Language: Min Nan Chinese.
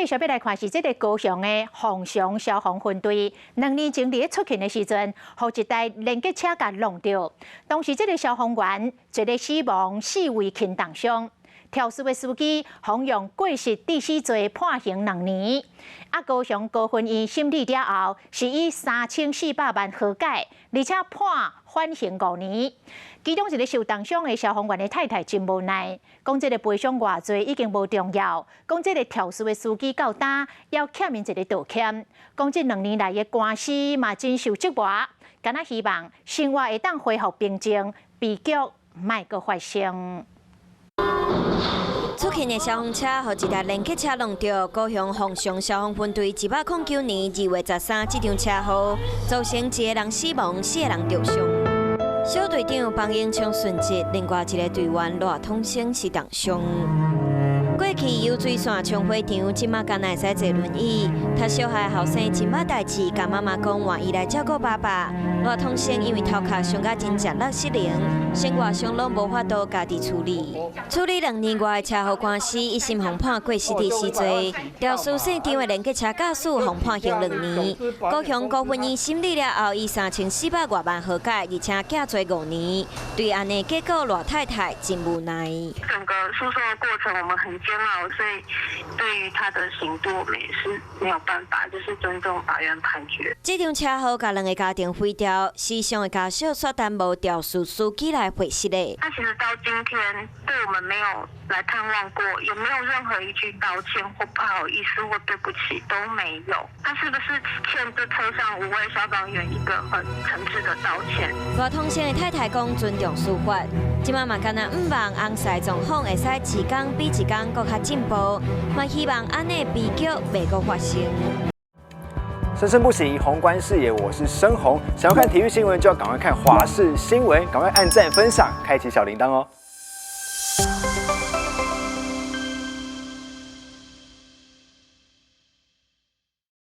繼續欲來看是這个高雄的鳳翔消防分隊，2年前佇咧出勤的時陣，予一台連結車共挵著。當時這个消防員一个死亡，四位輕重傷。肇事的司機予用過失致死罪判刑兩年。啊，高雄高分院審理了後，是以3400萬和解，而且判緩刑5年。其中一个受重傷的消防員的太太真無奈，講這个賠償偌濟已經無重要，講這个肇事的司機到今猶欠𪜶一个道歉，講這兩年來的官司嘛真受折磨，敢若希望生活會當恢復平靜，悲劇莫閣發生。出勤的消防車予一台連客車挵著，高雄鳳翔消防分隊109年2月13這場車禍，造成一个人死亡，四个人重傷。小隊長彭英昌殉職，另外一个隊員賴統生是重傷。過去游水線衝火場，這馬敢若會使坐輪椅。讀小學後生真捌代誌，共媽媽講換伊來照顧爸爸。賴統生因為頭殼傷甲真吃力失能，生活上攏無法度家己處理。處理2年外的車禍官司，一審予判過失致死罪，肇事現場的連結車駕駛予判刑兩年。高雄高分院審理了後，以3400外萬和解，而且減罪五年。對按呢結果，賴太太真無奈。整個訴訟的過程，我們很煎熬，所以對於他的刑度，我們也是沒有辦法，就是尊重法院判決。這場車禍共兩个家庭毀掉，死傷的家屬煞耽無肇事司機來回釋的。他其實到今天對我們沒有來探望過，也沒有任何一句道歉或不好意思或對不起都沒有。他是不是欠這車上五位消防員一個很誠摯的道歉？賴統生的太太講尊重司法，這馬嘛敢若向望翁婿狀況會使一工比一工閣較進步，嘛希望按呢悲劇袂閣發生。生生不息，宏觀視野，我是申宏。想要看體育新聞，就要趕快看華視新聞，趕快按讚、分享、開啟小鈴鐺哦。